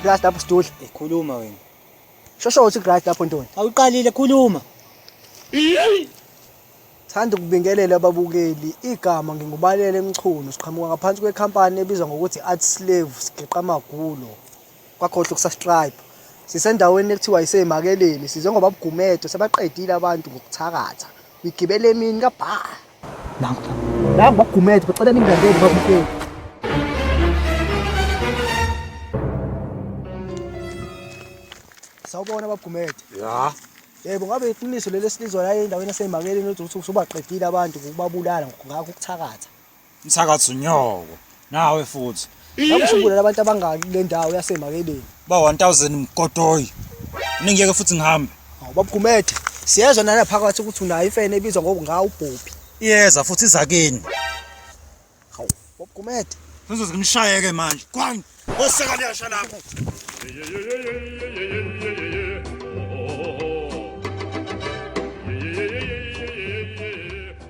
Grass lapho sidudla. Eh, khuluma wena. Shosho uthi grass lapho ntoni. Awuqalile khuluma. Thanda ukubingelela ababukeli. Igama ngingubalele Mchunu. Siqhamuka ngaphansi kwekhampani ebizwa ngokuthi Art Slave sigeqa amagulo. Kwakhohlwa ukusubscribe. Sisendaweni ekuthiwa iseMakeleni. Size ngoba buGumede sebaqedile abantu ngokuthakatha. Uyigibele emini kabha. Nangu. Nangu baGumede bacela ningilandele babukeli. Sawubona baGumede. Ya. Yebo ngabe iqiniso leli esilizwa la endaweni yaseMakeleni ukuthi usubaqedile abantu ngokubabulala ngakho ukuthakatha. Mthakathi unyoko. Nawe futhi. Ngabe usubulala abantu abangaki kule ndawo yaseMakeleni? Ba 1000 mgodoyi. Ningiyeke futhi ngihambe. Hawu babuGumede, siyezwa nana phakathi ukuthi unayo imfene ebizwa ngokungawu uBhobhi. Iyeza futhi iza kini. Hawu babuGumede. Sengizoze nginishayeke manje. Kwani. Oseka liyasha lapho.